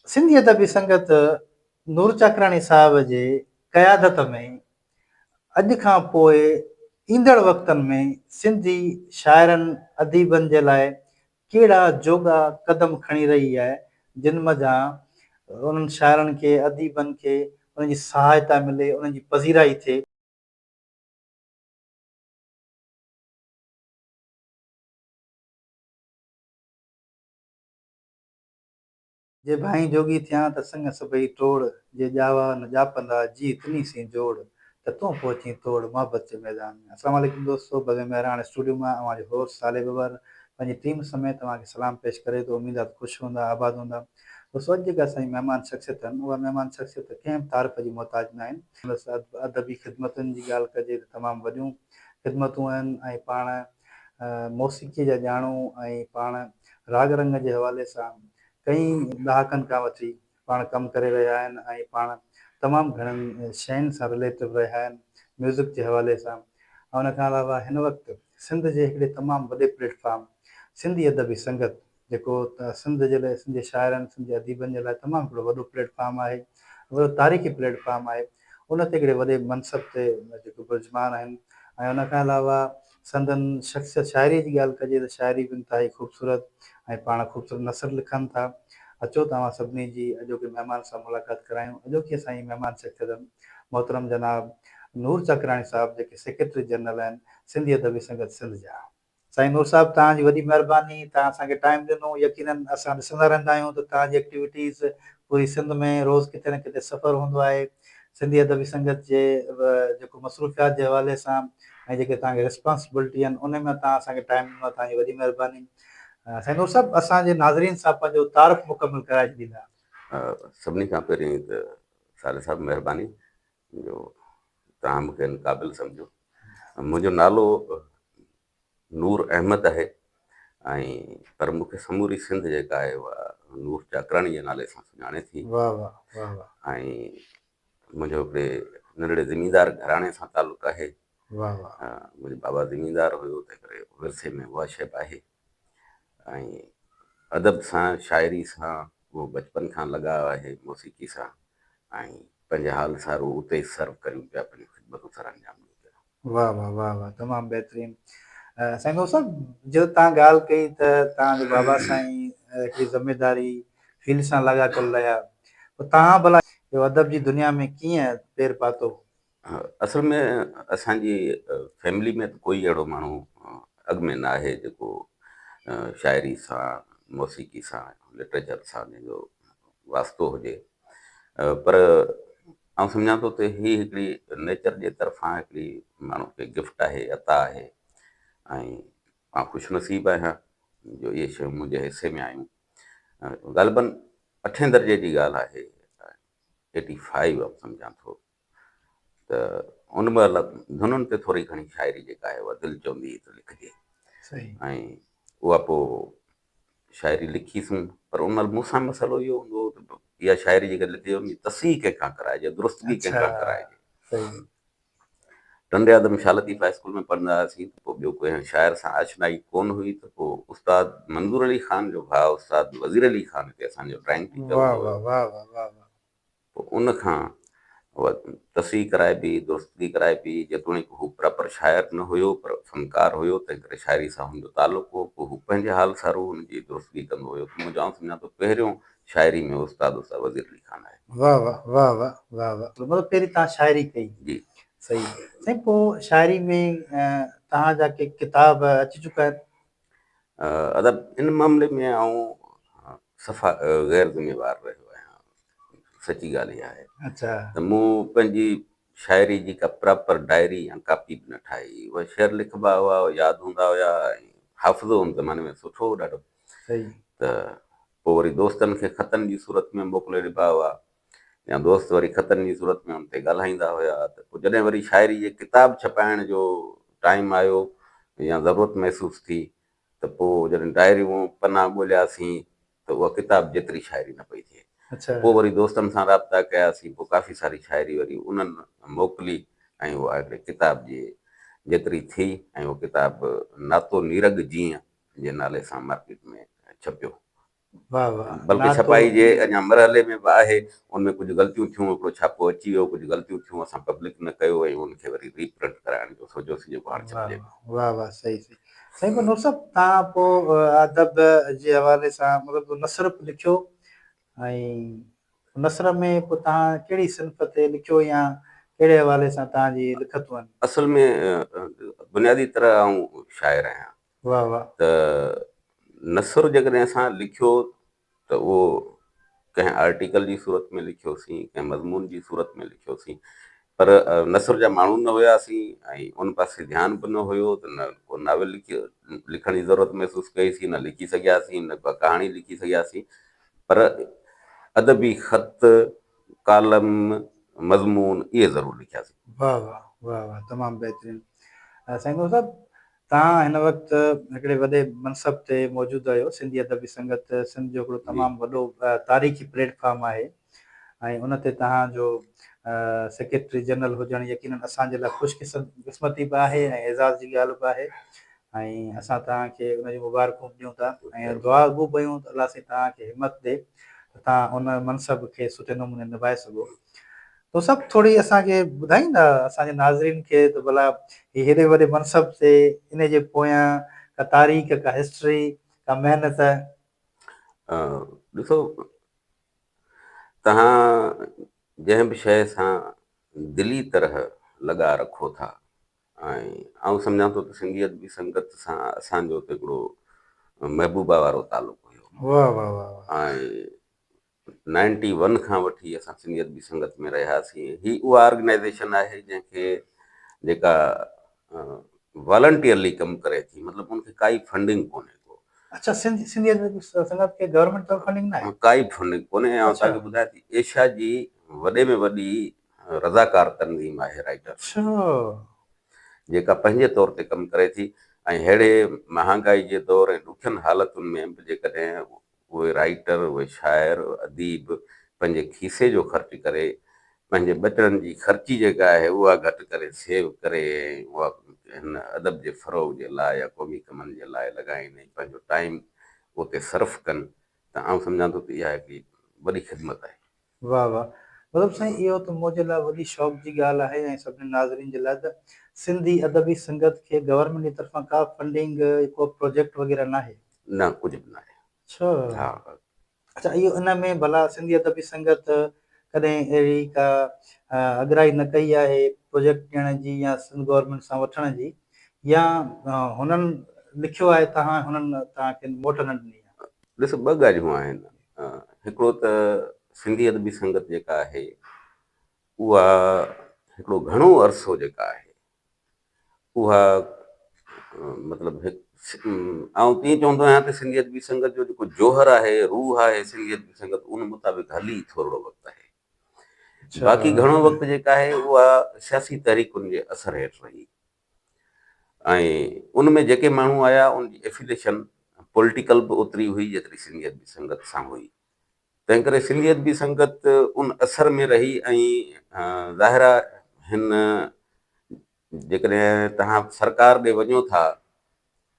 سنڌي ادبي سنگت نور چاڪراڻي صاحب جي قيادت ۾ اڄ کان پوء ايندڙ وقتن ۾ سنڌي شاعرن اديبن جي لاء ڪهڙا جوڳا قدم کڻي رهي آهي جن منجهان انهن شاعرن کي اديبن کي انهن جي سهائتا ملي انهن جي پذيرائي ٿئي. جي ڀانئين جوڳي ٿيان ته سڱ سڀئي ٽوڙ، جي ڄاوا نه ڄاپندا، جيء تني سين جوڙ، ته تون پهچين توڙ، محبت جي ميدان ۾. السلام عليڪم دوستو، بزم مهراڻ اسٽوڊيو مان اوهان جو هوسٽ صالح ٻٻر پنهنجي ٽيم سميت اوهان کي سلام پيش ڪري ٿو، اميد آ ته خوش هوندا، آباد هوندا. دوستو اڄ جيڪا اسان جي مهمان شخصيت آهن، اها مهمان شخصيت ڪنهن به تعارف جي محتاج ناهن. سندس ادبي خدمتن جي ڳالهه ڪجي ته تمام وڏيون خدمتون آهن ۽ پاڻ موسيقيء جا ڄاڻو ۽ پاڻ راڳ رنگ جي حوالي سان ڪئين ڏهاڪن کان وٺي پاڻ ڪم ڪري رهيا آهن ۽ پاڻ تمام گهڻن شين سان رليٽو رهيا آهن ميوزڪ جي حوالي سان ۽ ان کان علاوه هن وقت سنڌ جي هڪڙي تمام وڏي پليٽ فارم سنڌي ادبي سنگت جيڪو سنڌ جي لاء سنڌ جي شاعرن سنڌ جي اديبن جي لاء تمام هڪڙو وڏو پليٽ فارم آهي وڏو تاريخي پليٽ فارم آهي ان تي هڪڙي وڏي منصب تي جيڪو برجمان آهن ۽ ان کان علاوه سندن شخصيت شاعريء جي ڳالهه ڪجي ته شاعري به انتهائي خوبصورت ۽ پاڻ خوبصورت نثر لکن ٿا. اچو ته اوهان سڀني جي اڄوڪي مهمان سان ملاقات ڪرايون. اڄوڪي اسان جي مهمان شخصيت محترم جناب نور چاڪراڻي صاحب جيڪي سيڪريٽري جنرل آهن سنڌي ادبي سنگت سنڌ جا. سائين نور صاحب توهان جي وڏي مهرباني توهان اسان کي ٽائيم ڏنو يقينن اسان ڏسندا رهندا آهيون ته توهان جي ايڪٽيوٽيز پوري سنڌ ۾ روز ڪٿي نه ڪٿي سفر هوندو آهي سنڌي ادبي سنگت جي جيڪو مصروفيات جي حوالي سان ۽ جيڪي توهان کي ريسپانسبلٽي آهن ان ۾ توهان اسان کي ٽائيم ڏنو آهي توهان جي وڏي مهرباني سائين نور صاحب اسان جي ناظرين سان پنهنجو تعارف مڪمل ڪرائي ڇڏيندا. سڀني کان پهرين ته صالح صاحب مهرباني جو توهان مون کي ان قابل سمجهيو. منهنجو نالو نور احمد آهي ۽ پر مون کي سموري سنڌ جيڪا آهي اها نور چاڪراڻي جي نالي سان سڃاڻي ٿي. واه واه واه واه. ۽ منهنجو هڪڙي ننڍڙي زميندار گهراڻي سان تعلق آهي. واه واه. منهنجو بابا زميندار هيو تنهن ڪري ورثي ۾ اها شيء به آهي ۽ ادب سان شاعري سان اهو بچپن کان لڳاء آهي موسيقي سان ۽ پنهنجي حال سارو اتي ئي سرو ڪريون پيا پنهنجون خدمتون سر انجام ڏيون پيا. واه واه واه واه تمام بهترين سائين نور صاحب جو تان ڳالهه ڪئي ته تان جو بابا سائين هڪڙي ذميداري فيلڊ سان لاڳاپيل رهيا پوء تان ڀلا اهو ادب جي دنيا ۾ ڪيئن پير پاتو؟ اصل ۾ اسان جي فيملي ۾ ته ڪوئي اهڙو ماڻهو اڳ ۾ نه آهي جيڪو شاعري سان موسيقي سان لٽريچر سان جنهن جو واسطو هجي پر آئون سمجهان ٿو ته هي هڪڙي نيچر جي طرفان هڪڙي ماڻهو کي گفٽ آهي عطا آهي ۽ مان خوش نصيب آهيان جو اهي شيون منهنجي حصي ۾ آيون غالباً اٺين درجي جي ڳالهه آهي ايٽي فائيو آئون سمجهان ٿو ته ان مهل ڌنن تي ٿوري گهڻي شاعري جيڪا آهي اها دل چوندي هئي ته لکجي ۽ اها پوء شاعري لکيسون پر ان مهل مون سان مسئلو اهو هوندو هو ته اها شاعري جيڪا لکجي ان جي تصحيح ڪنهن کان ڪرائجي درستگي ڪنهن کان ڪرائجي. ٽنڊي آدم شاهه لطيف هاء اسڪول ۾ پڙهندا هئاسين ته پوء ٻيو ڪنهن شاعر سان آشنائي ڪونه هئي ته پوء استاد منظور علي خان جو ڀاء استاد وزير علي خان هتي اسان جو ڊرائنگ ٽيچر هوندو هيو. پوء ان کان اها تصحيح ڪرائبي، درستگي ڪرائبي، جيتوڻيڪ هو پراپر شاعر نه هيو پر فنڪار هيو، تنهن ڪري شاعري سان هن جو تعلق هو، پوء هو پنهنجي حال سارو ان جي درستگي ڪندو هيو ته منهنجو آئون سمجهان ٿو پهريون شاعري ۾ استاد استاد وزير علي خان آهي. واه واه واه واه واه واه مطلب پهرين توهان شاعري ڪئي. جي. صحيح سائين پوء شاعري ۾ توهان جا ڪي ڪتاب اچي چڪا آهن؟ ادب ان معاملي ۾ آئون صفا غير ذميوار رهيو آهيان سچي ڳالهه اها آهي اچھا ته مون پنهنجي شاعري جي ڪا پراپر ڊائري يا ڪاپي به نه ٺاهي اهي شعر لکبا هئا ياد هوندا هيا ۽ حافظو ان زماني ۾ سٺو هو ڏاڍو صحيح ته پوء وري دوستن کي خطن جي صورت ۾ موڪلي ڏبا هئا يا دوست وري خطن جي صورت ۾ ان تي ڳالهائيندا هيا ته پوء جڏهن وري شاعري جي ڪتاب ڇپائڻ جو ٽائيم آيو يا ضرورت محسوس ٿي ته پوء جڏهن ڊائريون پنا ڳولياسين ته اها ڪتاب جيتري شاعري نه پئي ٿئي. پوء وري دوستن سان رابطا ڪياسين پوء ڪافي ساري شاعري وري انهن موڪلي ۽ اها هڪڙي ڪتاب جي جيتري ٿي ۽ اهو ڪتاب ناتو نيرڳ جيئن جي نالي سان مارڪيٽ ۾ ڇپيو. واھ واھ بلڪه ناتو ڇپائي جي اڃا مرحلي ۾ به آهي ان ۾ ڪجهه غلطيون ٿيون هڪڙو ڇاپو اچي ويو ڪجهه غلطيون ٿيون اسان پبلڪ نه ڪيو ۽ ان کي وري ري پرنٽ ڪرائڻ جو سوچيوسين جيڪو هاڻ واھ ڇپجي واھ واھ واھ صحيح صحيح سائين پوء نور صاحب تان پوء ادب جي حوالي سان مطلب نثر به لکيو ۽ نثر ۾ پوء توهان ڪهڙي صنف تي لکيو يا ڪهڙي حوالي سان توهان جي لکتون آهن؟ اصل ۾ بنيادي طرح آئون شاعر آهيان واھ واھ. ته نثر جيڪڏهن اسان لکيو ته اهو ڪنهن آرٽيڪل جي صورت ۾ لکيوسين، ڪنهن مضمون جي صورت ۾ لکيوسين پر نثر جا ماڻهو نه هياسين ۽ ان پاسي ڌيان به نه هيو ته نه ڪو ناول لکي لکڻ جي ضرورت محسوس ڪئيسين نه لکي سگهياسين نه ڪا ڪهاڻي لکي سگهياسين پر ادبي خط، ڪالم، مضمون اهي ضرور لکياسين. واھ واھ واھ واھ تمام بهترين سائين نور صاحب توهان هن وقت هڪڙي وڏي منصب تي موجود آهيو سنڌي ادبي سنگت سنڌ جو هڪڙو تمام وڏو تاريخي پليٽ فارم آهي ۽ ان تي توهان جو سيڪريٽري جنرل هجڻ يقينن اسان جي لاء خوش قسمتي به آهي ۽ اعزاز جي ڳالهه به آهي ۽ اسان توهان کي ان جون مبارڪون به ڏيون ٿا ۽ دعا گو به آهيون ته الله سائين توهان کي همت ڏي ته توهان ان منصب کي سٺي نموني نڀائي سگهو. تو سڀ ٿوري اسان کي ٻڌائيندا اسان جي ناظرين کي ته ڀلا هي هيڏي وڏي منصب تي ان جي پويان ڪا تاريخ ڪا هسٽري ڪا محنت. ڏسو توهان جنهن به شيء سان دلي طرح لڳاء رکو ٿا ۽ آئون سمجهان ٿو ته سنڌي ادبي سنگت سان اسان جو ته هڪڙو محبوبا وارو تعلق هيو. واه واه واه واه. ۽ نائنٽي ون کان وٺي اسان سنڌي ادبي سنگت ۾ رهياسين. هي اها آرگنائيزيشن آهي جنهن کي جيڪا والنٽيئرلي ڪم ڪري ٿي مطلب ان کي ڪائي فنڊنگ ڪونهي ڪو. اڇا سنڌي ادبي سنگت کي گورنمينٽ طرف فنڊنگ ناهي؟ ڪائي به فنڊنگ ڪونهي ۽ آئون توهان کي ٻڌايان ٿي ايشيا جي وڏي ۾ وڏي رضاڪار تنظيم آهي رائٽرس جيڪا پنهنجي طور تي ڪم ڪري ٿي ۽ ههڙي مهانگائي جي دور ۽ ڏکين حالتن ۾ به جيڪڏهن اهي رائيٽر، اهي شاعر، اديب پنهنجي کيسي جو خرچ ڪري، پنهنجي ٻچڙن جي خرچي جيڪا آهي اها گهٽ ڪري سيو ڪري ۽ اها هن ادب جي فروغ جي لاء يا قومي ڪمن جي لاء لڳائين ۽ پنهنجو ٽائيم اتي صرف ڪن ته آئون سمجهان ٿو ته اها هڪڙي وڏي خدمت آهي. واه واه مطلب سائين اهو ته منهنجي لاء وڏي شوق جي ڳالهه آهي ۽ سڀني ناظرين جي لاء ته سنڌي ادبي سنگت کي گورنمينٽ جي طرفان ڪا فنڊنگ ڪو پروجيڪٽ وغيره ناهي. نه ڪجهه به ناهي. اڇا ها. اڇا اهو ان ۾ ڀلا سنڌي ادبي سنگت ڪڏهن اهڙي ڪا اڳرائي نه ڪئي آهي پروجيڪٽ ڏيڻ جي يا سنڌ گورنمينٽ سان وٺڻ جي يا هنن لکيو آهي توهان هنن توهان کي موٽ نه ڏني آهي. ڏس ٻه ڳالهيون آهن هڪڙو ته سنڌي ادبي سنگت جيڪا آهي اها هڪڙو گهڻو عرصو جيڪا آهي اها مطلب آئون ائين چوندو آهيان ته سنڌي ادبي سنگت جو جيڪو جوهر آهي روح آهي سنڌي ادبي سنگت ان مطابق هلي ٿورڙو وقت آهي باقي گهڻو وقت جيڪا آهي اها سياسي تحريڪن جي اثر هيٺ رهي ۽ ان ۾ جيڪي ماڻهو آيا ان جي افيليشن پوليٽيڪل به اوتري هئي جيتري سنڌي ادبي سنگت سان هئي. تنهن ڪري سنڌي ادبي سنگت ان اثر ۾ رهي ۽ ظاهر آهي هن جيڪڏهن توهان سرڪار ڏي وڃو ٿا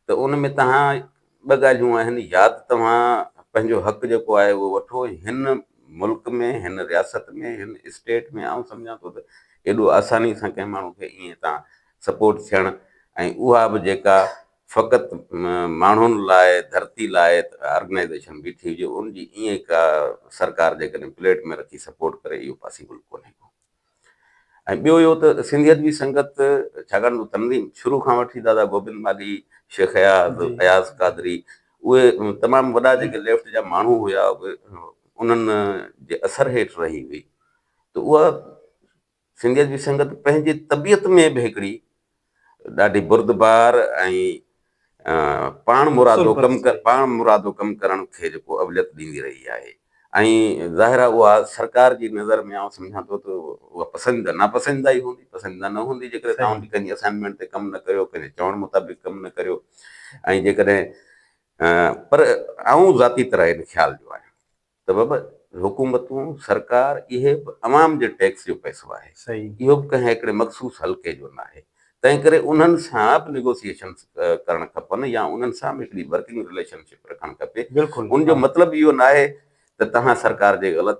ته ان ۾ توهان ٻه ڳالهيون آهن يا ته توهان پنهنجو حق جيڪو آهي اهو وٺو هن ملڪ ۾ هن رياست ۾ هن اسٽيٽ ۾ آئون سمجهان ٿو ته ايڏو آساني سان ڪنهن ماڻهو کي ائين تان سپورٽ ٿيڻ ۽ اها به جيڪا فقط ماڻهن لاء ڌرتي لاء آرگنائيزيشن بيٺي هجي ان جي ائين ڪا سرڪار جيڪڏهن پليٽ ۾ رکي سپورٽ ڪري اهو پاسيبل ڪونهي ڪو. ۽ ٻيو اهو ته سنڌي ادبي سنگت ڇاڪاڻ ته تنظيم شروع کان وٺي دادا گوبند مالهي، شيخ اياز، اياز قادري اهي تمام وڏا جيڪي ليفٽ جا ماڻهو هيا اهي انهن جي اثر هيٺ رهي هئي ته اها سنڌي ادبي سنگت پنهنجي طبيعت ۾ به هڪڙي ڏاڍي بردبار ۽ پاڻ مرادو ڪم پاڻ مرادو ڪم ڪرڻ کي جيڪو اوليت ڏيندي رهي آهي ۽ ظاهر آهي اها سرڪار جي نظر ۾ آئون سمجهان ٿو ته اها پسنديده ناپسنديده ئي هوندي پسنديده نه هوندي جيڪڏهن توهان ڪنهن جي اسائنمينٽ تي ڪم نه ڪريو ڪنهن جي چوڻ مطابق ڪم نه ڪريو ۽ جيڪڏهن پر آئون ذاتي طرح ان خيال جو آهيان ته بابا حڪومتون، سرڪار اهي به عوام جي ٽيڪس جو پئسو آهي. اهو به ڪنهن هڪڙي مخصوص حلقي جو ناهي. تنهن ڪري انهن سان به نيگوسيئيشنس ڪرڻ کپن يا انهن سان به هڪڙي ورڪنگ رليشن شپ رکڻ کپي. ان جو مطلب اهو ناهي ته توهان سرڪار جي غلط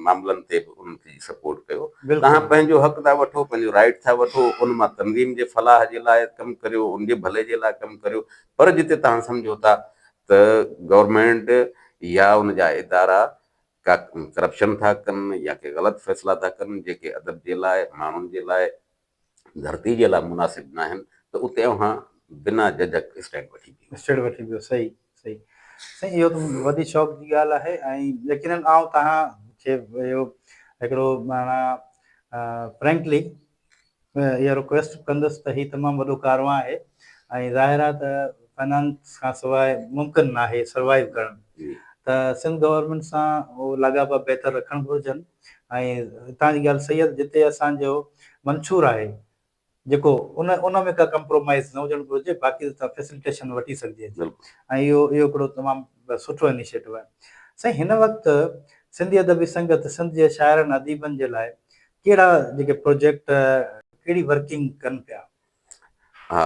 معاملن تي به انهن کي سپورٽ ڪيو. توهان پنهنجو حق ٿا وٺو، پنهنجو رائيٽ ٿا وٺو، ان مان تنظيم جي فلاح جي لاء ڪم ڪريو، ان جي ڀلي جي لاء ڪم ڪريو، پر جتي توهان سمجهو ٿا ته گورنمينٽ يا ان جا ادارا ڪا ڪرپشن ٿا ڪن يا ڪي غلط فيصلا ٿا ڪن جيڪي ادب جي لاء، ماڻهن جي لاء، ڌرتي جي لاء مناسب ناهن ته اتي اوهان بنا جهجهڪ اسٽينڊ وٺي بيهو. اسٽينڊ وٺي بيهو صحيح صحيح سائين اهو ته وڏي شوق جي ڳالهه آهي ۽ يقينن آئون توهان کي اهو هڪڙو معنيٰ فرينڪلي اها رڪويسٽ ڪندس ته هي تمام وڏو ڪاروان آهي ۽ ظاهر آهي ته فنانس کان سواء ممڪن ناهي سروائيو ڪرڻ ته سنڌ گورنمينٽ سان اهو لاڳاپا بهتر رکڻ گهرجن ۽ توهان جي ڳالهه صحيح آهي ته جتي اسان جو منشور آهي جيڪو ان ان ۾ ڪا ڪمپرومائز نه هجڻ گهرجي باقي ته فيسلٽيشن وٺي سگهجي ٿي ۽ اهو اهو هڪڙو تمام سٺو انيشيٽو آهي. سائين هن وقت سنڌي ادبي سنگت سنڌ جي شاعرن اديبن جي لاء ڪهڙا جيڪي پروجيڪٽ ڪهڙي ورڪنگ ڪن پيا؟ ها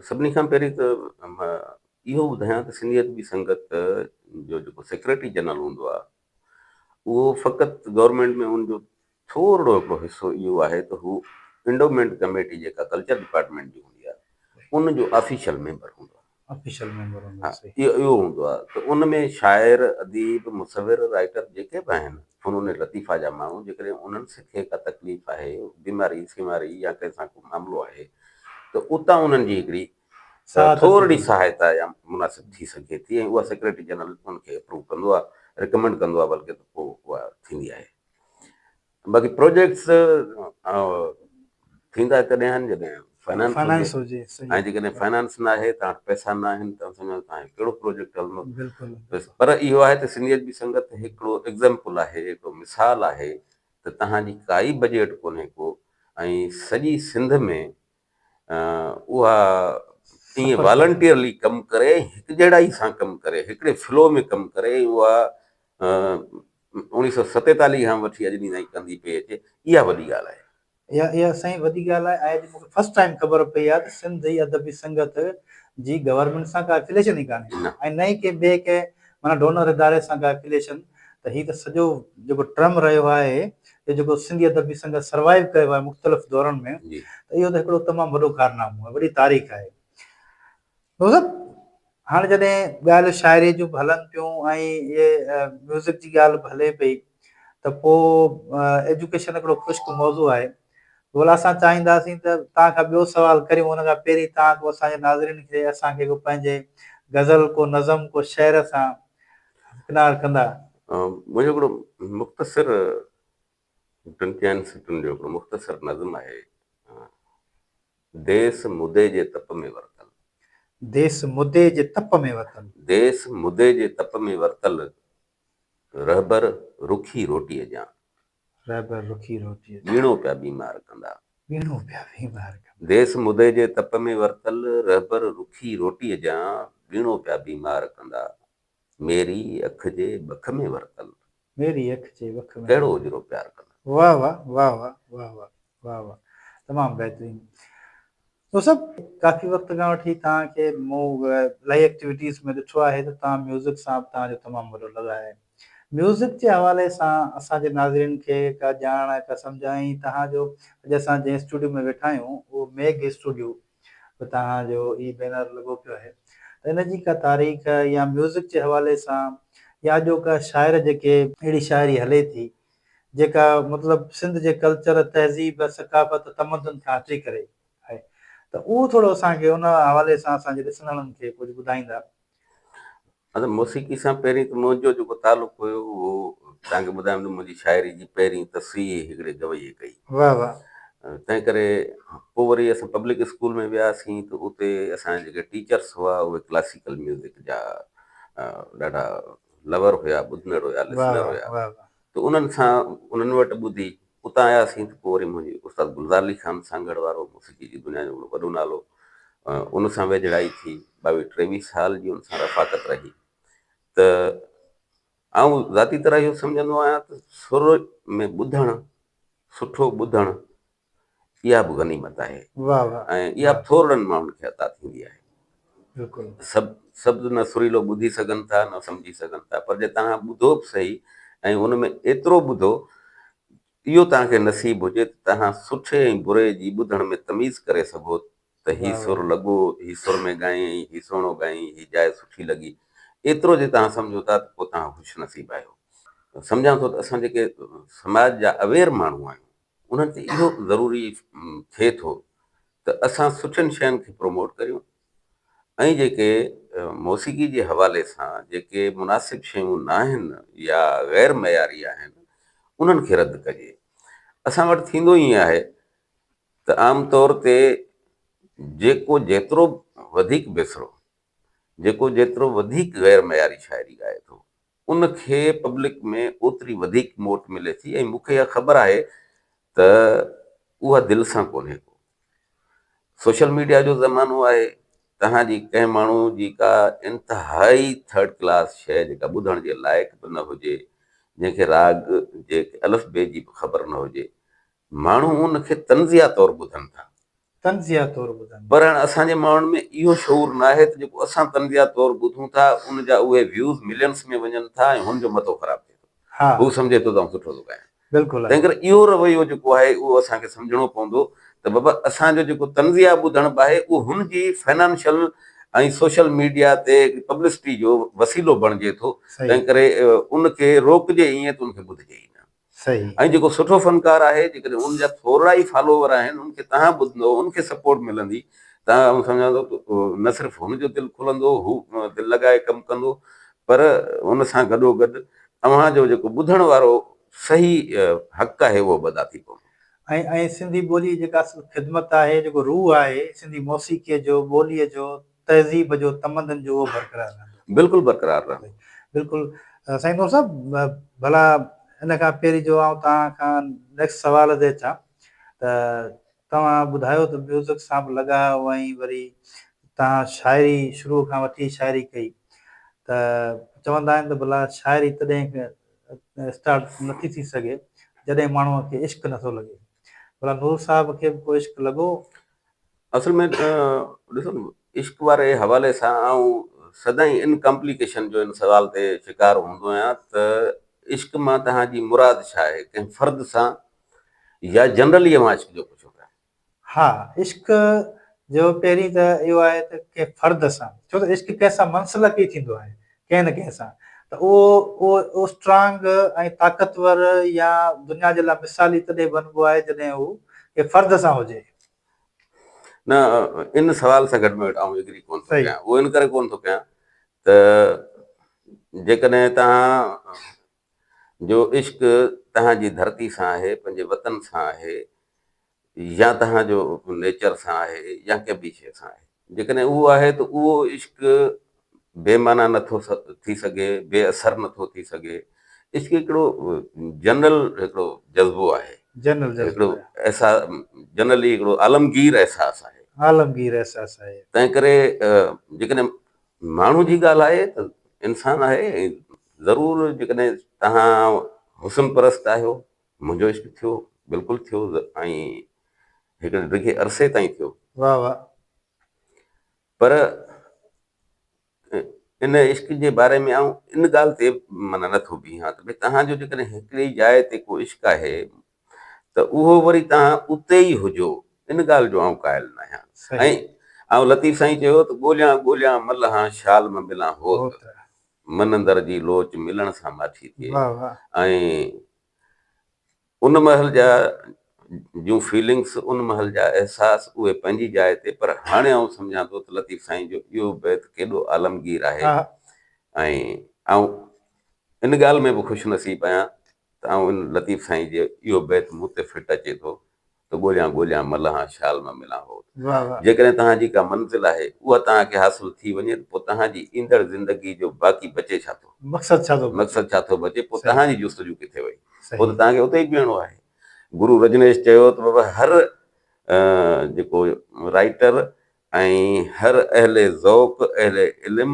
سڀني کان پهرين ته اهو ٻڌايان ته سنڌي ادبي سنگت جو جيڪو سيڪريٽري جنرل هوندو آهي اهو فقط گورنمينٽ ۾ ان جو ٿورڙو هڪڙو حصو اهو آهي ته هو انڊومينٽ ڪميٽي جيڪا ڪلچر ڊپارٽمينٽ جي هوندي آهي ان جو آفيشل ميمبر هوندو آهي. آفيشل ميمبر هوندو آهي صحيح. اهو هوندو آهي ته ان ۾ شاعر، اديب، مصور، رائيٽر جيڪي به آهن فنون لطيفه جا ماڻهو جيڪڏهن انهن کي ڪا تڪليف آهي، بيماري سيماري يا ڪنهن سان ڪو معاملو آهي ته اتان انهن جي هڪڙي ٿورڙي سهائتا يا مناسب ٿي سگهي ٿي ۽ اها سيڪريٽري جنرل ان کي اپروو ڪندو آهي، ريڪمينڊ ڪندو آهي بلڪه ته پوء اها ٿيندي آهي. باقي پروجيڪٽس ٿيندا تڏهن آهن جڏهن فنانس هجي ۽ جيڪڏهن فنانس نه آهي توهان وٽ پئسا نه آهن ته سمجهو توهان جو ڪهڙو پروجيڪٽ هلندو. پر اهو آهي ته سنڌي ادبي سنگت هڪڙو ايگزامپل آهي، هڪڙو مثال آهي ته توهان جي ڪائي بجيٽ ڪونهي ڪو ۽ سڄي سنڌ ۾ اها ائين والنٽيئرلي ڪم ڪري هڪجهڙائي سان ڪم ڪري هڪڙي فلو ۾ ڪم ڪري اها 1947 کان وٺي اڄ ڏينهن تائين ڪندي پئي اچي اها وڏي ڳالهه آهي. اها اها سائين وڏي ڳالهه آهي ۽ اڄ مون کي فرسٽ ٽائيم خبر پئي آهي ته سنڌ جي ادبي سنگت جي گورنمينٽ سان ڪا افيليشن ئي ڪانهي ۽ نه ئي ڪنهن ٻئي ڪنهن معنيٰ ڊونر اداري سان ڪا افيليشن ته هي ته سڄو جيڪو ٽرم رهيو آهي اهو جيڪو سنڌي ادبي سنگت سروائيو ڪيو آهي مختلف دورن ۾ ته اهو ته هڪڙو تمام وڏو ڪارنامو آهي وڏي تاريخ آهي. دوست هاڻي جڏهن ڳالهه شاعري جون به هلن پيون ۽ اهي ميوزڪ جي ڳالهه به هلي پئي ته پوء ايجوڪيشن هڪڙو خشڪ موضوع آهي ڀلا اسان چاهينداسين ته توهان کان ٻيو سوال ڪريون ان کان پهرين توهان ڪو اسان جي ناظرين کي اسان کي ڪو پنهنجي غزل ڪو نظم ڪو شعر سان همڪنار ڪندا. منهنجو هڪڙو مختصر ٽن چئن سٽن جو هڪڙو مختصر نظم آهي ديس مدي جي تپ ۾ ورتل. ديس مدي جي تپ ۾ ورتل. ديس مدي جي تپ ۾ ورتل رهبر رکي روٽيء جان. رهبر رکي روٽيء جان. ٻيڻو پيا بيمار ڪندا. ٻيڻو پيا بيمار ڪندا. ديس مدي جي تپ ۾ ورتل رهبر رکي روٽيء جان ٻيڻو پيا بيمار ڪندا. ميري اک جي ٻک ۾ ورتل. ميري اک جي ٻک ۾. ڪهڙو اجرو پيار ڪندا. واه واه واه واه واه واه واه واه تمام بهترين دوست ڪافي وقت کان وٺي توهان کي مون الاهي ايڪٽيوٽيز ۾ ڏٺو آهي ته توهان ميوزڪ سان به توهان جو تمام وڏو لڳاء آهي ميوزڪ جي حوالي سان اسان جي ناظرين کي ڪا ڄاڻ ڪا سمجهه ۽ توهان جو اڄ اسان جنهن اسٽوڊيو ۾ ويٺا آهيون اهو ميگھ اسٽوڊيو به توهان جو هي بينر لڳو پيو آهي ته ان جي ڪا تاريخ يا ميوزڪ جي حوالي سان يا اڄوڪا شاعر جيڪي اهڙي شاعري هلي ٿي جيڪا مطلب سنڌ جي ڪلچر، تهذيب، ثقافت، تمدن کان هٽي ڪري آهي ته اهو ٿورو اسان کي ان حوالي سان اسان جي ڏسندڙن کي ڪجهه ٻڌائيندا. مطلب موسيقي سان پهرين ته منهنجو جيڪو تعلق هيو اهو توهان کي ٻڌايم ته منهنجي شاعري جي پهرين تصحيح هڪڙي گويي ڪئي. واه واه. تنهن ڪري پوء وري اسان پبلڪ اسڪول ۾ وياسين ته اتي اسان جا جيڪي ٽيچرس هئا اهي ڪلاسيڪل ميوزڪ جا ڏاڍا لور هيا، ٻڌندڙ هيا، لسنر هيا ته انهن سان انهن وٽ ٻڌي اتان آياسين ته پوء وري منهنجي استاد گلزار علي خان سانگهڙ وارو موسيقي جي دنيا جو هڪڙو وڏو نالو ان سان ويجهڙائي ٿي، ٻاويهه ٽيويهه سال جي ان سان رفاقت رهي ته آئون ذاتي طرح اهو سمجهندو آهيان ته سر ۾ ٻڌڻ، سٺو ٻڌڻ اها به غنيمت آهي واهه واهه ۽ اها به ٿورڙن ماڻهن کي عطا ٿيندي آهي. بلڪل. سڀ سڀ نه سريلو ٻڌي سگهن ٿا نه سمجهي سگهن ٿا پر جي توهان ٻڌو به سهي ۽ ان ۾ ايترو ٻڌو اهو توهان کي نصيب هجي ته توهان سٺي ۽ بري جي ٻڌڻ ۾ تميز ڪري سگهو ته هي سر لڳو، هي سر ۾ ڳايائين، هي سهڻو ڳايائين، هي جاء سٺي لڳي. ايترو جي توهان سمجهو ٿا ته پوء توهان خوش نصيب آهيو. سمجهان ٿو ته اسان جيڪي سماج جا اويئر ماڻهو آهيون انهن تي اهو ضروري ٿئي ٿو ته اسان سٺين شين کي پروموٽ ڪريون ۽ جيڪي موسيقي جي حوالي سان جيڪي مناسب شيون ناهن يا غير معياري آهن انهن کي رد ڪجي. اسان وٽ ٿيندو ائين آهي ته عام طور تي جيڪو جيترو وڌيڪ بيسرو، جيڪو جيترو وڌيڪ غير معياري شاعري ڳائي ٿو، ان کي پبلڪ ۾ اوتري وڌيڪ موٽ ملي ٿي ۽ مون کي اها خبر آهي ته اها دل سان ڪونهي ڪو. سوشل ميڊيا جو زمانو آهي، توهان جي ڪنهن ماڻهو جي ڪا انتهائي ٿرڊ ڪلاس شيء جيڪا ٻڌڻ جي لائق به نه هجي، جنهن کي راڳ جي الف بي جي به خبر نه هجي، ماڻهو ان کي طنزيه طور ٻڌن ٿا. طنزيه طور ٻڌن ٿا. پر هاڻ اسان جي ماڻهن ۾ اهو شعور ناهي ته جيڪو اسان طنزيه طور ٻڌون ٿا ان جا اهي ويوز ملينس ۾ وڃن ٿا ۽ هن جو مٿو خراب ٿئي ٿو. هو سمجهي ٿو ته آئون سٺو ٿو ڳايان. بلڪل تنهن ڪري اهو رويو جيڪو آهي اهو اسان کي سمجهڻو پوندو ته بابا اسان جو جيڪو طنزيه ٻڌڻ به آهي اهو هن جي فنانشل ۽ سوشل ميڊيا تي هڪڙي پبلسٽي جو وسيلو بڻجي ٿو تنهن ڪري ان کي روڪجي ائين ته ان کي ٻڌجي ئي نه. صحيح. ۽ جيڪو سٺو فنڪار آهي جيڪڏهن ان جا ٿورڙا ئي فالوور آهن ان کي توهان ٻڌندو ان کي سپورٽ ملندي ته آئون سمجهان ٿو ته نه صرف هن جو دل کلندو هو دل لڳائي ڪم ڪندو پر ان سان گڏو گڏ اوهان جو جيڪو ٻڌڻ وارو صحيح حق آهي اهو به ادا ٿي پوندو. ۽ ۽ سنڌي ٻوليء جي جيڪا اصل خدمت آهي جيڪو روح آهي سنڌي موسيقيء جو ٻوليء جو تهذيب جو تمدن جو اهو برقرار رهندو. بلڪل برقرار رهندو. بلڪل سائين نور صاحب ڀلا ان کان پهرين جو آئون توهان کان نيڪسٽ سوال تي اچان ته توهان ٻڌايو ته ميوزڪ سان به لڳاء ۽ وري توهان شاعري شروع کان وٺي شاعري ڪئي ته چوندا آهن ته ڀلا شاعري تڏهن اسٽارٽ نٿي ٿي سگهي جڏهن ماڻهو کي عشق نٿو لڳي ڀلا نور صاحب کي به ڪو عشق لڳو؟ اصل ۾ ڏسو نه عشق واري حوالي سان آئون سدائين ان ڪمپليڪيشن جو ان سوال تي شڪار هوندو آهيان ته عشق مان توهان جي مراد ڇا آهي ڪنهن فرد سان يا جنرلي اوهان عشق جو پڇو پيا. ها عشق جو پهرين ته اهو آهي ته ڪنهن فرد سان ڇو ته عشق ڪنهن سان منسلڪ ئي ٿيندو آهي ڪنهن نه ڪنهن سان ته اهو اهو اسٽرانگ ۽ طاقتور يا دنيا جي لاء مثالي تڏهن بنبو آهي جڏهن هو ڪنهن فرد سان هجي. نه ان سوال سان گهٽ ۾ گهٽ آئون ايگري ڪونه ٿو ڪيان اهو ان ڪري ڪونه ٿو ڪيان ته جيڪڏهن توهان جو عشق توهان جي ڌرتي سان آهي پنهنجي وطن سان آهي يا توهان جو نيچر سان آهي يا ڪنهن ٻي شيء سان آهي جيڪڏهن اهو آهي ته اهو عشق بي معنيٰ نٿو ٿي سگهي، بي اثر نٿو ٿي سگهي. عشق هڪڙو جنرل هڪڙو جذبو آهي. جنرل جذبو هڪڙو احساس جنرلي هڪڙو عالمگير احساس آهي. عالمگير احساس آهي. تنهن ڪري جيڪڏهن ماڻهو جي ڳالهه آهي ته انسان آهي ۽ ضرور جيڪڏهن توهان حسن پرست آهيو، منهنجو عشق ٿيو، بلڪل ٿيو ۽ هڪڙي ڊگهي عرصي تائين ٿيو. واهه واهه. پر ان عشق جي باري ۾ آئون ان ڳالهه تي معنيٰ نٿو بيهان ته ڀئي توهان جو جيڪڏهن هڪڙي جاء تي ڪو عشق آهي ته اهو وري توهان اتي ئي هجو ان ڳالهه جو آئون قائل نه آهيان ۽ آئون لطيف سائين چيو ته ڳوليان ڳوليان م لهان شال م ملان هوت من اندر جي لوچ ملڻ سان ماٺي ٿئي ۽ ان مهل جا جون فيلنگس ان مهل جا احساس اهي پنهنجي جاء تي پر هاڻي آئون سمجهان ٿو ته لطيف سائين جو اهو بيت ڪيڏو عالمگير آهي ۽ آئون ان ڳالهه ۾ به خوش نصيب آهيان ته آئون ان لطيف سائين جي اهو بيت مون تي فٽ اچي ٿو ته ڳوليان ڳوليان م لهان شال م ملان هوت. جيڪڏهن توهان جي ڪا منزل آهي اها توهان کي حاصل ٿي وڃي ته پوء توهان جي ايندڙ زندگي جو باقي بچي ڇا ٿو؟ مقصد ڇا ٿو بچي؟ مقصد ڇا ٿو بچي؟ پوء توهان جي جستجو ڪٿي وئي؟ پوء ته توهان کي اتي ئي بيهڻو آهي. گرو رجنيش چيو ته بابا هر جيڪو رائيٽر ۽ هر اهل ذوق، اهل علم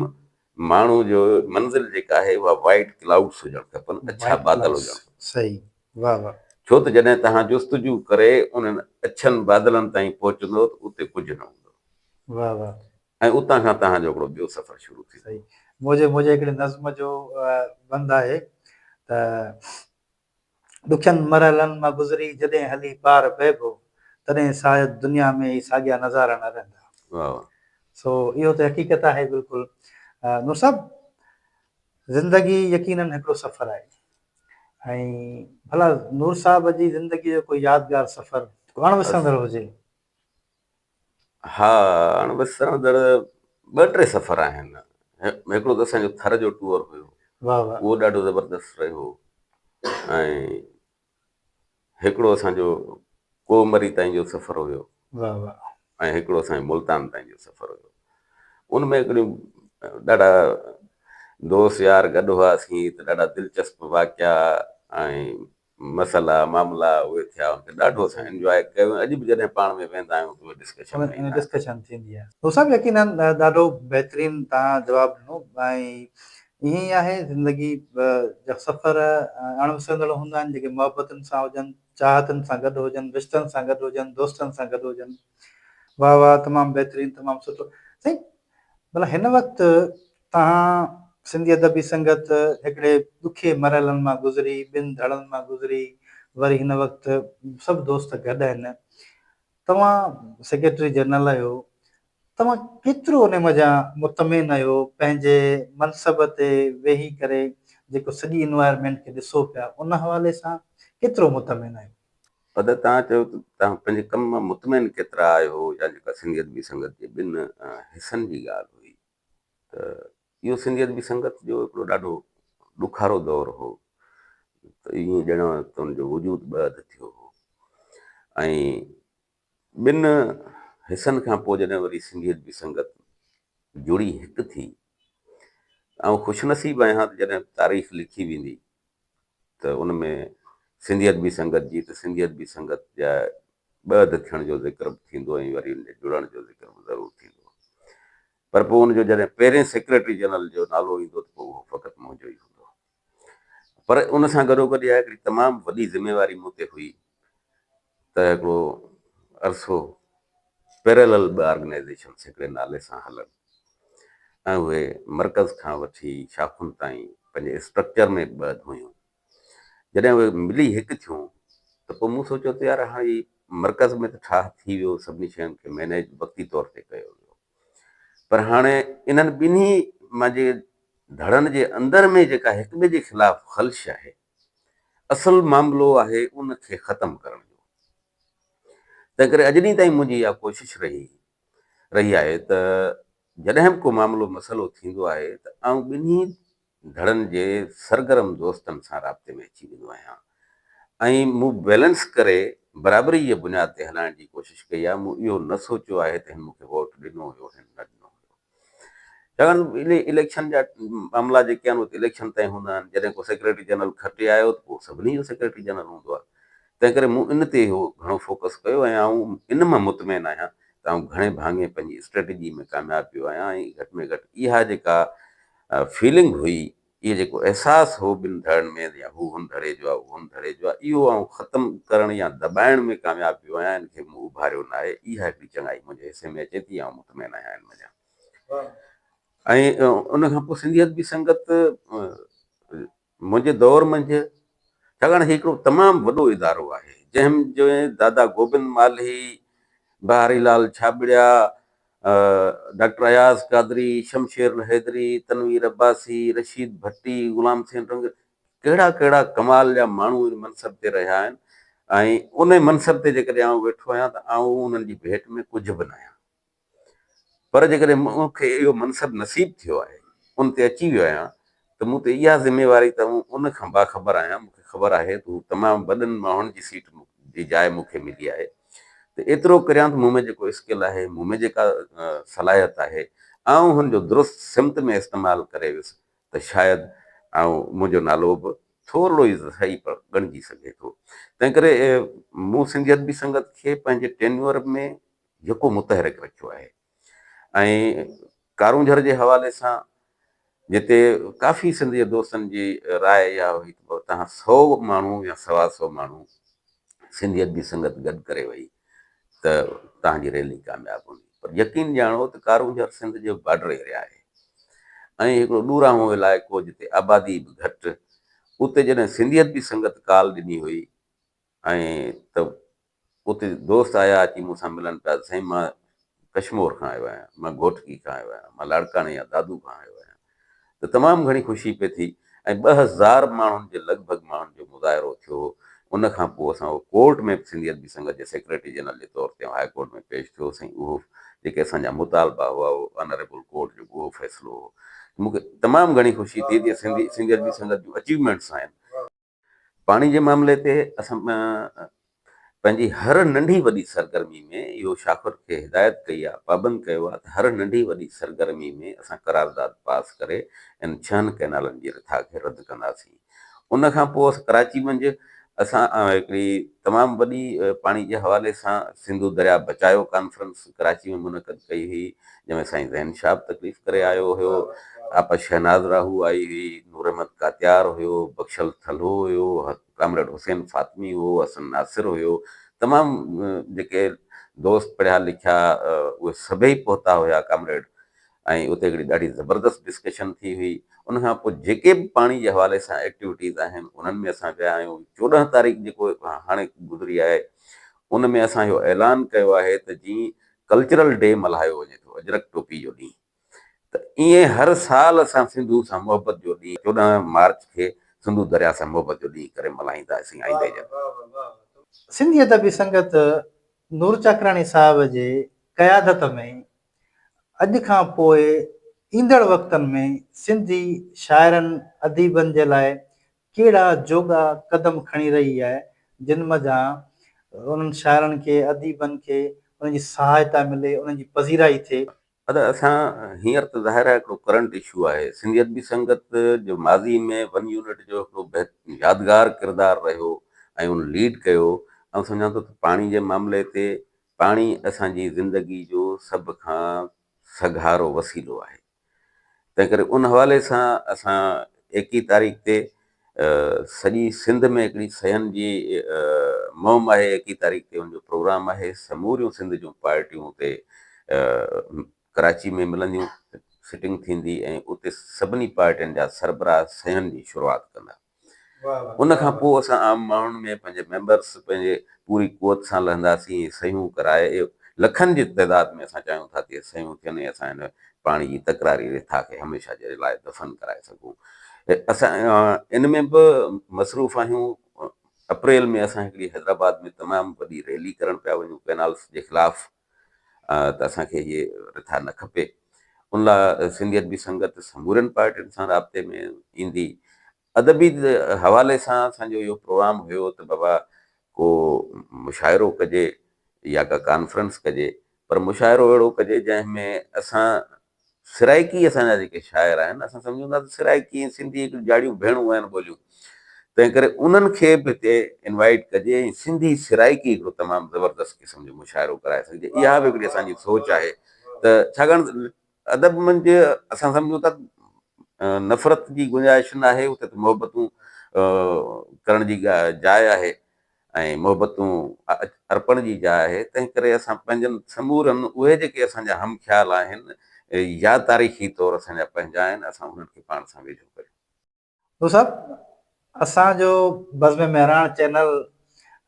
ماڻهو جو منزل جيڪا آهي اها وائيٽ ڪلائوڊس هجڻ کپن، اڇا بادل هجڻ کپن. صحيح واهه واهه. ڇو ته جڏهن توهان جستجو ڪري انهن اڇن بادلن تائين پهچندو ته اتي ڪجهه نه هوندو. واه واه. ۽ اتان کان توهان جو هڪڙو ٻيو سفر شروع ٿيندو. صحيح. منهنجي منهنجي هڪڙي نظم جو بند آهي ته ڏکين مرحلن مان گذري جڏهن هلي پار پئبو، تڏهن شايد دنيا ۾ هي ساڳيا نظارا نه رهندا. واه واه. سو اهو ته حقيقت آهي بلڪل. نور صاحب زندگي يقينن هڪڙو سفر آهي ۽ ڀلا نور صاحب جي زندگي جو ڪوئي يادگار سفر جيڪو اڻ وسرندڙ هجي. ها اڻ وسرندڙ ٻه ٽي سفر آهن. هڪڙو ته اسان جو ٿر جو ٽوئر هيو. واه واه. اهو ڏاڍو زبردست رهيو ۽ هڪڙو اسان جو ڪوهه مري تائين جو سفر هيو. واه واه. ۽ هڪڙو اسان جو ملتان تائين جو سفر هيو. ان ۾ هڪڙيون ڏاڍا دوست يار گڏ هئاسين ته ڏاڍا دلچسپ واقعا ۽ مسئلا معاملا اهي ٿيا ان کي ڏاڍو اسان انجواء ڪيو ۽ اڄ به جڏهن پاڻ ۾ ويندا آهيون ته اهي ڊسڪشن ۾ ايندا آهن. ڊسڪشن ٿيندي آهي. هو صاحب يقينن ڏاڍو بهترين توهان جواب ڏنو ۽ ائين ئي آهي زندگي جا سفر اڻ وسرندڙ هوندا آهن جيڪي محبتن سان هجن چاهتن سان گڏ هجن رشتن سان گڏ هجن دوستن سان گڏ هجن واه واه تمام بهترين تمام سٺو سائين ڀلا هن وقت توهان سنڌي ادبي سنگت هڪڙي ڏکي مرحلن مان گذري، ٻن ڌڙن مان گذري وري هن وقت سڀ دوست گڏ آهن. توهان سيڪريٽري جنرل آهيو، توهان ڪيترو ان منجهان مطمئن آهيو، پنهنجي منصب تي ويهي ڪري جيڪو سڄي انوائرمينٽ کي ڏسو پيا ان حوالي سان ڪيترو مطمئن آهيو؟ ادا توهان چيو ته توهان پنهنجي ڪم مان مطمئن ڪيترا آهيو يا جيڪا سنڌي ادبي سنگت جي ٻن حصن جي ڳالهه هئي. ته اهو سنڌي ادبي سنگت جو هڪڙو ڏاڍو ڏکارو دور هو ته ائين ڄڻ ته ان جو وجود ٻه اڌ ٿيو هو ۽ ٻن حصن کان پوء جڏهن وري سنڌي ادبي سنگت جڙي هڪ ٿي آئون خوش نصيب آهيان ته جڏهن تاريخ لکي ويندي ته ان ۾ سنڌي ادبي سنگت جي ته سنڌي ادبي سنگت جا ٻه اڌ ٿيڻ جو ذڪر به ٿيندو ۽ وري ان جي جڙڻ جو ذڪر به ضرور ٿيندو. پر پوء ان جو جڏهن پهرين سيڪريٽري جنرل جو نالو ايندو ته پوء اهو فقط منهنجو ئي هوندو. پر ان سان گڏوگڏ اها هڪڙي تمام وڏي ذميواري مون تي هئي ته هڪڙو عرصو پيرلل ٻه آرگنائيزيشنس هڪڙي نالي سان هلن ۽ اهي مرڪز کان وٺي شاخن تائين پنهنجي اسٽرڪچر ۾ به ٻه اڌ هيون. جڏهن اهي ملي هڪ ٿيون ته پوء مون سوچيو ته يار هاڻي مرڪز ۾ ته ٺاهه ٿي ويو، سڀني شين کي مئنيج وقتي طور تي ڪيو ويو پر هاڻي انهن ٻنهي مانجي ڌڙن جي اندر ۾ جيڪا هڪ ٻئي جي خلاف خلش آهي، اصل معاملو آهي ان کي ختم ڪرڻ جو. تنهنڪري اڄ ڏينهن تائين منهنجي اها ڪوشش رهي رهي آهي ته جڏهن به ڪو معاملو مسئلو ٿيندو آهي ته آئون ٻنهي ڌڙن جي سرگرم دوستن سان رابطي ۾ اچي ويندو آهيان ۽ مون بيلنس ڪري برابري جي بنياد تي هلائڻ جي ڪوشش ڪئي آهي، مون اهو نه سوچيو آهي ته هن مون کي ووٽ ڏنو هيو هن نه ڏنو هيو. ڇاڪاڻ ته اليڪشن جا معاملا جيڪي آهن اهي ته اليڪشن تائين هوندا آهن، جڏهن ڪو سيڪريٽري جنرل کٽي آيو ته پوء سڀني جو سيڪريٽري جنرل هوندو آهي، تنهن ڪري مون ان تي اهو گهڻو فوڪس ڪيو ۽ آئون ان مان مطمئن آهيان ته آئون گهڻي ڀاڱي پنهنجي اسٽريٽجي ۾ ڪامياب ويو آهيان ۽ گهٽ ۾ گهٽ اها جيڪا فيلنگ هئي، اهو جيڪو احساس هو ٻن ڌڙن ۾ يا هو هن ڌڙي جو آهي هو هن ڌڙي جو آهي، اهو آئون ختم ڪرڻ يا دٻائڻ ۾ ڪامياب ويو آهيان، ان کي مون اڀاريو ناهي، اها هڪڙي چڱائي منهنجي حصي ۾ اچي ٿي، آئون مطمئن آهيان ان منجهان. ۽ ان کان پوء سنڌي ادبي سنگت منهنجي دور منجهه، ڇاڪاڻ هي هڪڙو تمام وڏو ادارو آهي، جنهن ۾ دادا گوبند مالهي، بهاري لال ڇاٻڙيا، ڊاڪٽر اياز قادري، شمشير الحيدري، تنوير عباسي، رشيد ڀٽي، غلام حسين رنگ ڪهڙا ڪهڙا ڪمال جا ماڻهو ان منصب تي رهيا آهن ۽ ان منصب تي جيڪڏهن آئون ويٺو آهيان ته آئون انهن جي ڀيٽ ۾ ڪجهه به ناهيان. پر جيڪڏهن مون کي اهو منصب نصيب ٿيو آهي، ان تي اچي ويو آهيان ته مون تي اها ذميواري ته آئون ان کان باخبر آهيان، مون کي خبر آهي ته هو تمام وڏن ماڻهن جي سيٽ جي جاء مون کي ملي آهي ته ايترو ڪريان ته مون ۾ جيڪو اسڪل آهي، مون ۾ جيڪا صلاحيت آهي، آئون هن جو درست سمت ۾ استعمال ڪري ويس ته شايد آئون منهنجو نالو به ٿورڙو ئي صحيح پر ڳڻجي سگهي ٿو. تنهنڪري مون سنڌي ادبي سنگت کي پنهنجي ٽينيوئر ۾ يڪو متحرڪ رکيو آهي ۽ ڪارونجهر جي حوالي سان جتي ڪافي سنڌ جي دوستن جي راء اها هئي ته توهان سئو ماڻهو يا سوا سئو ماڻهو سنڌي ادبي سنگت گڏ ڪري وئي ته توهان جي ريلي ڪامياب هوندي پر يقين ڄاڻو ته ڪارونجهر سنڌ جو بارڊر ايريا آهي ۽ هڪڙو ڏورانهون علائقو جتي آبادي به گهٽ اتي جڏهن سنڌي ادبي سنگت ڪال ڏني هئي ۽ ته اتي دوست آيا اچي مون سان ملن پيا ته سائين مان ڪشمور کان آيو آهيان، مان گهوٽڪي کان آيو آهيان، مان لاڙڪاڻي يا دادو کان آيو آهيان ته تمام گهڻي خوشي پئي ٿي ۽ 2000 ماڻهن جي لڳ ڀڳ ماڻهن جو مظاهرو ٿيو هو. ان کان پوء اسان اهو ڪورٽ ۾ به سنڌي ادبي سنگت جي سيڪريٽري جنرل جي طور تي هاء ڪورٽ ۾ پيش ٿيو سائين اهو جيڪي اسان جا مطالبا هئا اهو آنريبل ڪورٽ جو اهو فيصلو هو. مون کي تمام گهڻي خوشي ٿي ته سنڌي سنڌي ادبي سنگت جون اچيومينٽس آهن. پاڻي جي معاملي تي اسان پنهنجي هر ننڍي وڏي سرگرمي ۾ اهو شاخن کي هدايت ڪئي آهي، پابند ڪيو آهي ته هر ننڍي وڏي سرگرمي ۾ اسان قرارداد پاس ڪري ان ڇهن ڪئنالن جي رٿا کي رد ڪنداسين. ان کان پوء ڪراچي منجهه اسان هڪڙي تمام وڏي پاڻي جي حوالي سان سنڌو درياء بچايو ڪانفرنس ڪراچي ۾ منعقد ڪئي هئي، جنهن ۾ سائين زين شاهه به تقريف ڪري آيو هيو، آپا شهناز راهو آئي هئي، نور احمد ڪاتيار هيو، بخشل ٿلهو هيو، ڪامريڊ حسين فاطمي هو، حسن ناصر هيو، تمام جيڪي دوست پڙهيا لکيا اهي سڀئي پهتا هيا ڪامريڊ ۽ اتي هڪڙي ڏاڍي زبردست ڊسڪشن ٿي هئي. ان کان پوء جيڪي به پاڻي جي حوالي سان ايڪٽيوٽيز آهن انهن ۾ اسان ويا آهيون. 14 تاريخ جيڪو هاڻي گذري آهي ان ۾ اسان اهو اعلان ڪيو آهي ته جي ڪلچرل ڊي ملهايو وڃي ٿو اجرڪ ٽوپي جو ڏينهن ته ائين هر سال اسان سنڌو سان محبت جو ڏينهن 14 مارچ کي سنڌو درياء سان محبت جو ڏينهن ڪري ملهائينداسين آئيندي جا. سنڌي ادبي سنگت نور چاڪراڻي صاحب جي قيادت ۾ اڄ کان پوء ايندڙ وقتن ۾ سنڌي شاعرن اديبن جي لاء ڪهڙا جوڳا قدم کڻي رهي آهي، جن منجهان انهن شاعرن کي، اديبن کي انهن جي سهائتا ملي، انهن جي پذيرائي ٿئي. ادا اسان هينئر ته ظاهر آهي هڪڙو ڪرنٽ اشو آهي، سنڌي ادبي سنگت جو ماضي ۾ ون يونٽ جو هڪڙو يادگار ڪردار رهيو ۽ ان ليڊ ڪيو، آئون سمجهان ٿو ته پاڻي جي معاملي تي پاڻي اسان جي زندگي جو سڀ کان سگهارو وسيلو آهي. تنهنڪري ان حوالي سان اسان 21 تاريخ تي سڄي سنڌ ۾ هڪڙي سين جي مهم آهي، 21 تاريخ تي ان جو پروگرام آهي، سموريون سنڌ جون پارٽيون اتي ڪراچي ۾ ملنديون، سٽنگ ٿيندي ۽ اتي سڀني پارٽين جا سربراهه سين جي شروعات ڪندا. ان کان پوء اسان عام ماڻهن ۾ پنهنجي ميمبرس پنهنجي پوري قوت سان لهنداسين ۽ صحيحون ڪرائي لکن جي تعداد ۾ اسان چاهيون ٿا ته اهي صحيحون ٿين ۽ اسان هن پاڻي جي تڪراري رٿا کي هميشه جي لاء دفن ڪرائي سگهون. اسان ان ۾ به مصروف آهيون. اپريل ۾ اسان هڪڙي حيدرآباد ۾ تمام وڏي ريلي ڪرڻ پيا وڃون ڪئنالس جي خلاف ته اسان کي هيء رٿا نه کپي. ان لاء سنڌي ادبي سنگت سمورين پارٽين سان رابطي ۾ ايندي. ادبي حوالي سان اسان جو اهو پروگرام هيو ته بابا ڪو مشاعرو ڪجي يا ڪا ڪانفرنس ڪجي پر مشاعرو اهڙو ڪجي جنهن ۾ اسان سرائيڪي اسان جا جيڪي شاعر آهن اسان سمجهون ٿا ته سرائيڪي ۽ سنڌي هڪ جاڙيون ڀيڻون آهن ٻوليون تنهن ڪري انهن کي به هتي انوائيٽ ڪجي ۽ سنڌي سرائيڪي هڪڙو تمام زبردست قسم جو مشاعرو ڪرائي سگهجي اها به هڪڙي اسان جي سوچ آهي ته ڇاڪاڻ ادب منجهه اسان سمجهون ٿا نفرت جي گنجائش نه آهي اتي ته محبتون ڪرڻ جي جاء آهي ۽ محبتون ارپڻ جي جاء آهي، تنهن ڪري اسان پنهنجن سمورن اهي جيڪي اسان جا هم خيال آهن يا تاريخي طور اسان جا پنهنجا آهن، اسان انهن کي پاڻ سان ويجهو ڪريون. دوست صاحب اسان جو بزم مهراڻ چينل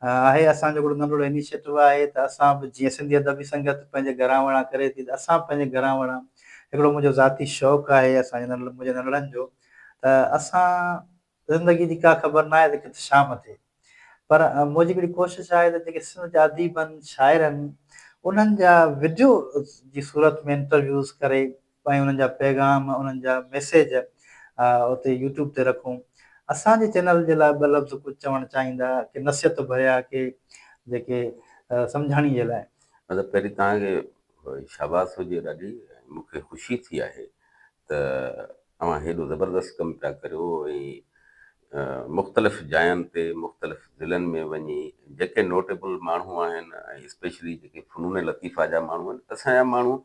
آهي اسان جو هڪڙو ننڍڙو انيشيٽو آهي ته اسان به جيئن سنڌي ادبي سنگت پنهنجي گهران وڙان ڪري ٿي ته اسان پنهنجي گهران وڙان هڪڙو منهنجو ذاتي شوق آهي اسان جي منهنجي ننڍڙن جو ته اسان زندگي جي ڪا خبر ناهي ته ڪٿ شام ٿئي. پر منهنجي هڪڙي ڪوشش آهي ته جيڪي سنڌ جا اديب آهن، شاعر آهن، انهن جا وڊيو جي صورت ۾ انٽرويوز ڪري ۽ انهن جا پيغام، انهن جا ميسيج اتي يوٽيوب تي رکون. اسان جي چينل جي لاء ٻه لفظ ڪجهه چوڻ چاهيندا، ڪي نصيحت ڀريا، ڪي جيڪي سمجهاڻي جي لاء. مطلب پهرين توهان کي شاباس هجي ڏاڍي مون کي خوشي ٿي آهي ته اوهان هيڏو زبردست ڪم پيا ڪريو ۽ مختلف جاين تي مختلف ضلعن ۾ وڃي جيڪي نوٽيبل ماڻهو آهن ۽ اسپيشلي جيڪي فنون لطيفه جا ماڻهو آهن اسان جا ماڻهو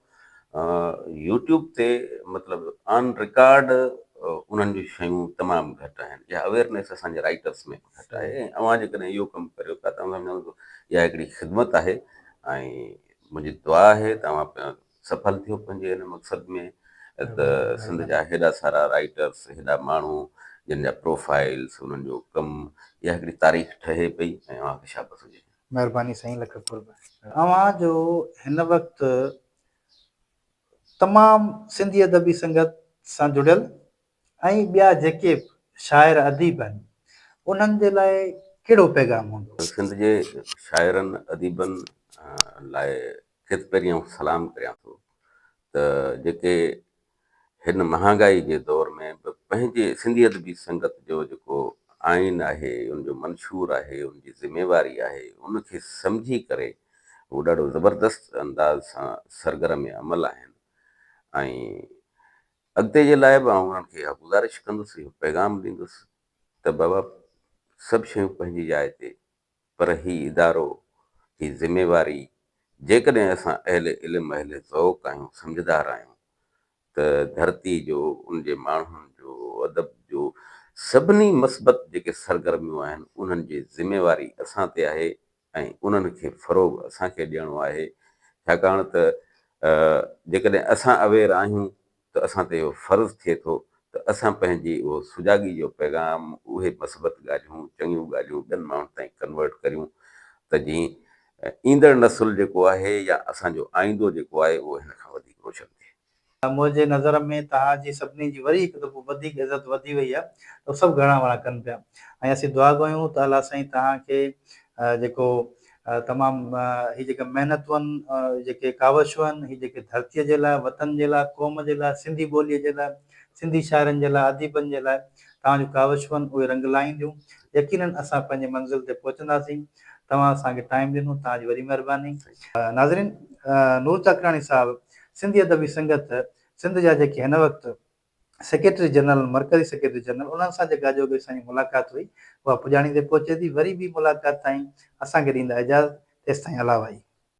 يوٽيوب تي مطلب آن رڪارڊ انهن جون شيون تمام گهٽ آهن اها اويئرنيس اسان جي رائٽرس ۾ به گهٽ آهي ۽ اوهان جيڪڏهن اهو ڪم ڪريو ٿا ته آئون سمجهان ٿو اها هڪڙي خدمت آهي. ۽ منهنجي دعا آهي ته اوهان سڦل ٿيو پنهنجي ان مقصد ۾ ته سنڌ جا هيڏا سارا رائيٽرس هيڏا ماڻهو جن جا پروفائلس انهن جو ڪم اها هڪڙي تاريخ ٺهي پئي ۽ اوهان کي شابس هجي. مهرباني سائين لک قرب. اوهان جو هن وقت تمام سنڌي ادبي سنگت سان جڙيل ۽ ٻيا جيڪي به شاعر اديب آهن انهن جي لاء ڪهڙو پيغام هوندو؟ سنڌ جي شاعرن اديبن لاء کيس پهرين آئون سلام ڪريان ٿو ته جيڪي هن مهانگائي جي دور ۾ به پنهنجي سنڌي ادبي سنگت جو جيڪو آئين آهي ان جو منشور آهي ان جي ذميواري آهي ان کي سمجهي ڪري هو ڏاڍو زبردست انداز سان سرگرم عمل آهن ۽ اڳتي جي لاء به آئون انهن کي اها گذارش ڪندس، اهو پيغام ڏيندس ته بابا سڀ شيون پنهنجي جاء تي پر هي ادارو، هي ذميواري جيڪڏهن اسان اهل علم، اهل ذوق آهيون، سمجهدار آهيون ته ڌرتي جو، ان جي ماڻهن جو، ادب جو سڀني مثبت جيڪي سرگرميون آهن انهن جي ذميواري اسان تي آهي ۽ انهن کي فروغ اسان کي ڏيڻو آهي ڇاڪاڻ ته جيڪڏهن اسان اويئر آهيون ته اسان تي اهو فرض ٿئي ٿو ته اسان پنهنجي اهو سجاڳي جو پيغام اهي مثبت ڳالهيون چڱيون ڳالهيون ٻين ماڻهن تائين ڪنورٽ ڪريون ته جيئن ايندڙ نسل جيڪو آهي يا اسان جو آئيندو جيڪو آهي اهو هن کان وڌيڪ روشن ٿئي. منهنجي نظر ۾ توهان جي سڀني جي وري هڪ دفعو وڌيڪ عزت وڌي وئي آهي ته سڀ گهڻا وڻا ڪن پيا ۽ اسين دعا گهيون ته الله سائين توهان کي جيڪو تمام هي جيڪا محنتون آهن جيڪي ڪاوشون آهن هي جيڪي ڌرتي جي لاء وطن جي لاء قوم جي لاء سنڌي ٻولي جي لاء سنڌي شاعرن جي لاء اديبن جي لاء توهان جون ڪاوشون آهن اهي رنگ لائينديون يقينن اسان پنهنجي منزل تي پهچنداسين توهان اسان کي ٽائيم ڏنو توهان جي وڏي مهرباني ناظرين نور چاڪراڻي صاحب سنڌي ادبي سنگت سنڌ جا جيڪي هن وقت سيڪريٽري جنرل مرڪزي سيڪريٽري جنرل انهن سان جيڪا اڄوڪي اسان جي ملاقات هئي اها پڄاڻي تي پهچي ٿي وري ٻي ملاقات تائين اسان کي ڏيندا اجازت تيستائين الله واهي.